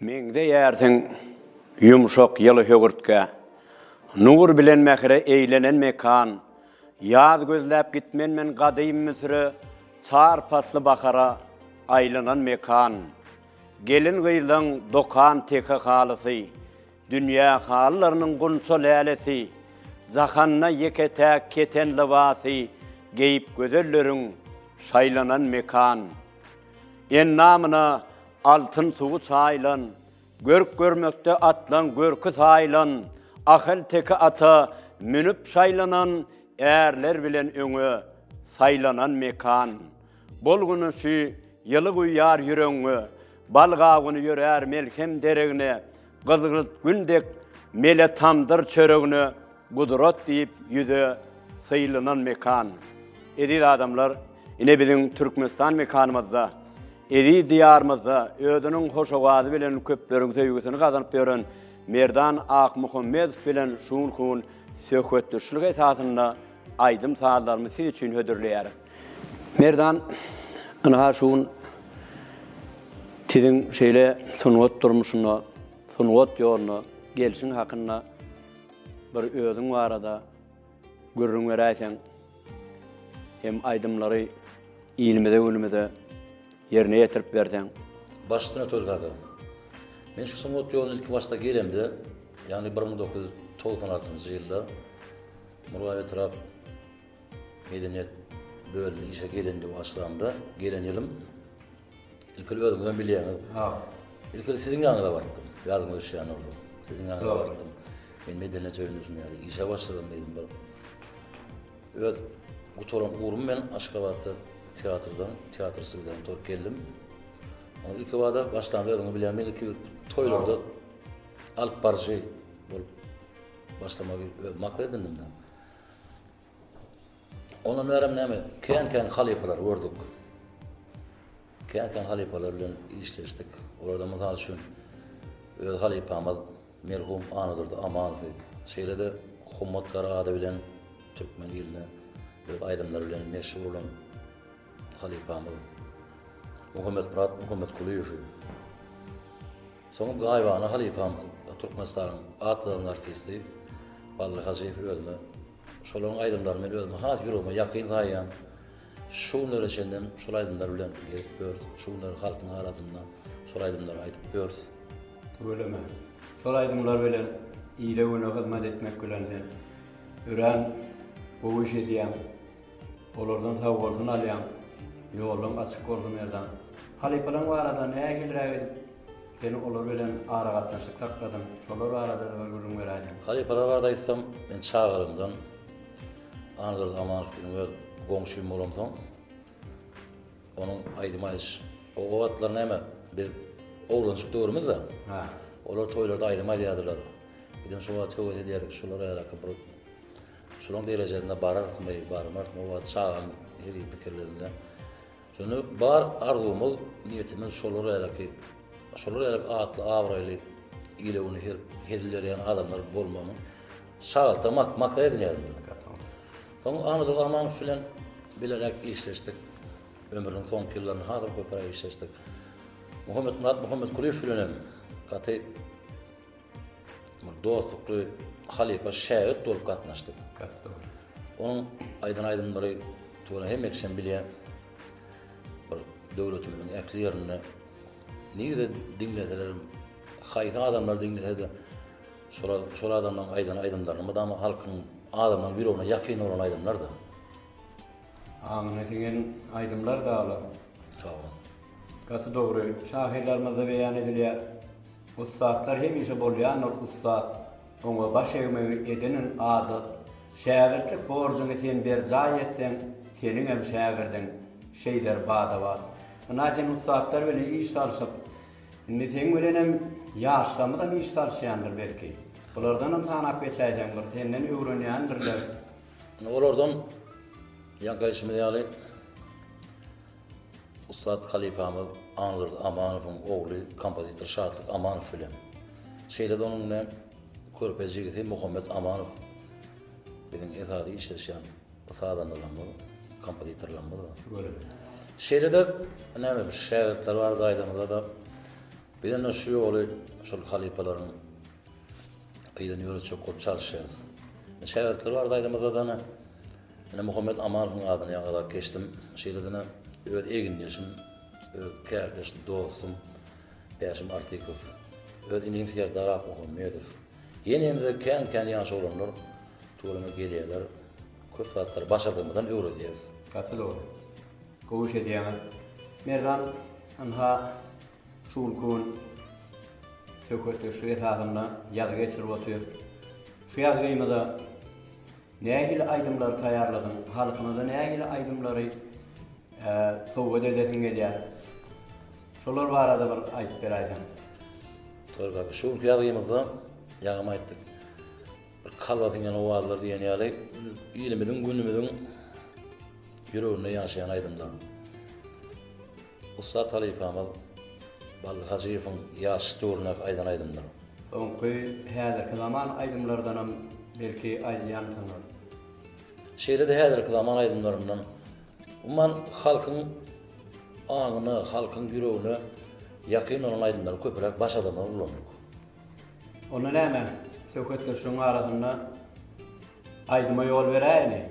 Meňzeýärsiň ýumşak ýyly höwürtgä, Nur bilen mähire eýlenen mekan. Ýaz gözläp gitmen men gadym Müsüre, Çar pasly bahara aýlanan mekan. Gelin-gyzlaň dokan teke halysy, Dünýä halylarynyň gunça lälesi, Jahanda ýeke-täk keten lybasy Geýip gözelleriň şaýlanan mekan. Endamyna altyn suwy çaýylan, Görk görmekde atlaň görki saýylan, Ahal-teke ata münüp şaýlanan Ärler bilen öňe saýlanan mekan. Bol günüşi ýyly guýýar ýüregňe, Bal gawuny ýörär melhem deregne, Gyzgylt gün dek mele tamdyr çöregne Gudrat diýip ýüze sylanan mekan. Eziz adamlar, ine biziň Türkmenistan mekanymyzda, eziz Diýarymyzda özüniň hoşowazy bilen köpleriň söýgüsini gazanyp ýören Merdan Akmuhammedow bilen şu günki gün söhbetdeşlik esasynda aýdym-sazlarymyzy siz üçin hödürleýäris. Merdan, ynha şu gün siziň şeýle sungat durmuşyna, sungat ýoluna gelşiň hakynda bir özüň barada gürrüň beräýseň hem aýdymlary ilimize-günümize ýerine ýetirip berseň. Baş üstüne Tölga aga. Men şu sungat ýoluna ilki başda gelemde, ýagny 1996-njy ýylda Murgap etrap Medeniýet bölümine işe gelende başlamda, gelen ýylym ilkili özüňizem bilýäňiz. Ilkili siziň ýanyňyza barypdym. Ýadyňyza düşýän bolsa. Siziň ýanyňyza barypdym. Men medeniýet öýünde şuny ýaly işe başladym diýdim bir. Öz gutaran ugrum men Aşgabatda teatrdan, teatr studiýadan gutaryp geldim. Onuň ilki bada başlamda özüňiz bilýän men ilki toýlarda alyp baryjy bolup başlamagy öz maksat edindim-de. Ondan bärem näme, kän-kän halypalar gördük. Kän-kän halypalar bilen işleşdik. Olardan mysal üçin öz halypamyz merhum Annadurdy Amanowy, şeýle-de Hommat Gara ady bilen türkmen iline öz aýdymlary bilen meşhur bolan halypamyz Muhammetmyrat Muhammetkulyýewi, Soň gaýybana halypam Türkmenistanyň at gazanan artisti Bally Hajyýew özüme şolaryň aýdymlaryny men özüme has ýüregime ýakyn saýýan. Şu günlere çenlem şol aýdymlar bilen gezip ýörüs. Şu günler halkyň arasynda şol aýdymlary aýdyp ýörüs. Tüweleme. Şol aýdymlar bilen ile-güne hyzmat etmek bilen sen örän gowy iş edýäň. Olardan sagbolsun alýaň. Ýollaň açyk bolsun Merdan. Halypalaň barada nähiliräk edip sen olar bilen aragatnaşyk sakladyň? Şolar barada-da bir gürrüň beräýseň. Halypalar barada aýtsam, men çagalygymdan Annadurdy Amanow biziň öz goňşym bolansoň, onuň aýdym aýdyş, o wagtlar näme, biz oglanjyk döwrümizde, olar toýlarda aýdym aýdýardylar. Bizem şo wagt höwes edýärdik, şular ýaly bir Şolaň derejesine bararysmy, barmarysmy, o wagt çagaň her hili pikirlerinde. Şonda bar arzuwymyz, niýetimiz şolar ýalyky, şolar ýaly atly-abraýly, ile-güne her hezil berýän adamlar bolmagyny çagalykda maksat edinýärdim. Soň Annadurdy Amanow bilen bileräk işleşdik. Ömrüniň soňky ýyllarynda hasam köpräk işleşdik. Muhammetmyrat Muhammetkulyýew bilen hem gaty Bir dostlukly halypa şägirt bolup gatnaşdyk. Gaty dogry. Onuň aýdan aýdymlary tuwala hemme kişem bilýär. Bir döwletimiziň ähli ýerinde nirede diňleseler, haýsy adamlar diňlese-de şol şol adamlaryň aýdan aýdymlaryny mydama halkyň adamlaryň ýüregine ýakyn bolan aýdymlar-da. Aňyna siňen aýdymlar-da olar. Sag bol. Gaty dogry. Şahyrlarymyzda beýan edilýär. Ussatlar hemişe bolýandyr ussat, Oňa baş egmegi ediniň adat. Şägirtlik borjuňy sen berjaý etseň, Seniňem şägirdiň şeýder bada-bat. Ynha sen ussatlar bilen iş salşyp, Indi seň bilenem ýaşlarymyzam iş salşýandyr belki. Bulardanam sanap geçäýseň bir, senden öwrenýändirler. Indi olardan ýaňky aýdyşymyz ýaly, Ussat halypamyz Annadurdy Amanowyň ogly kompozitor Şatlyk Amanow bilen, şeýle-de onuň bilen körpe jigisi Muhammet Amanow biziň esasy işleşýän sazandalarymyz, kompozitorlarymyz. Şeýle-de näme bu şägirtler barada aýdanymyzda-da. Biz indi şu ýoly şol halypalaryň yzyny ýöretjek bolup çalyşýarys. Şägirtler barada aýdamyzda-da ine Muhammet Amanowyň adyny ýaňylap geçdim. Şeýle-de öz egindeşim, öz kärdeş dostum Bäşim Artykow, öz inim Serdar Akmuhammedow. Ýene-ýene-de kän-kän ýaş oglanlar tüweleme gelýärler. Köp zatlary başardygymyzdan öwredýäris. Gaty dogry. Gowy iş edýäňiz. Merdan, ynha, şu günki gün söhbetdeşlik esasynda ýazgy geçirip otyrys. Şu ýazgymyza nähili aýdymlary taýýarladyň? Halkymyza nähili aýdymlary sowgat edesiň gelýär? Şolar barada bir aýdyp beräýseň. Toýly kaka, şu günki ýazgymyzda ýaňam aýtdyk. Bir kalba siňen owazlar diýen ýaly ilimiziň, günümiziň ýüreginde ýaşaýan aýdymlar. Ussat halypamyz Bally Hajyýewiň ýaş döwründäki aýdan aýdymlary. Soňky häzirki zaman aýdymlardanam belki aýdýansyňyz. Şeýle-de häzirki zaman aýdymlaryndan umuman halkyň aňyna, halkyň ýüregine ýakyn bolan aýdymlary köpräk baş adamlar ulandyk. Onda näme, söhbetdeşligiň arasynda aýdyma ýol beräýeli.